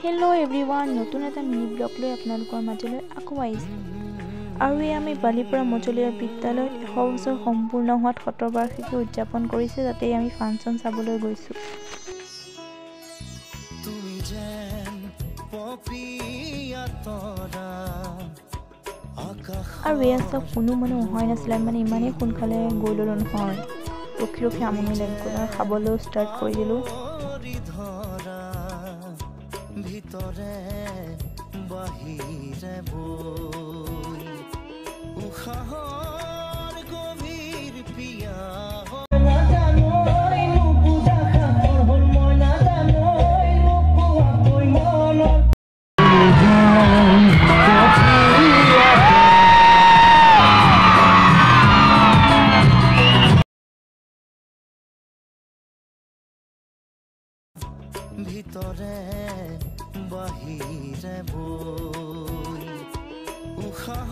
Hello' everyone, নতুন এটা mini blog লৈ আপোনালোকৰ মাজলৈ আকৌ আহিছোঁ। আৰু এই আমি বালিপাৰা মজলীয়া বিদ্যালয়ত 100 বছৰ সম্পূৰ্ণ হোৱাত শতবাৰ্ষিকী উদযাপন কৰিছে, তাতেই আমি ফাংচন চাবলৈ গৈছোঁ। আৰু এয়া চাওক, কোনো মানুহ অহাই নাছিলে, মানে ইমানেই সোনকালে গৈ ল'লোঁ নহয়, ৰখি ৰখি আমনি লাগি গ'ল আৰু খাবলৈও ষ্টাৰ্ট কৰি দিলোঁ। ভিতৰে বাহিৰে বৈ উশাহৰ গভীৰ পিয়া। ভিতৰে বাহিৰে বৈ উশাহ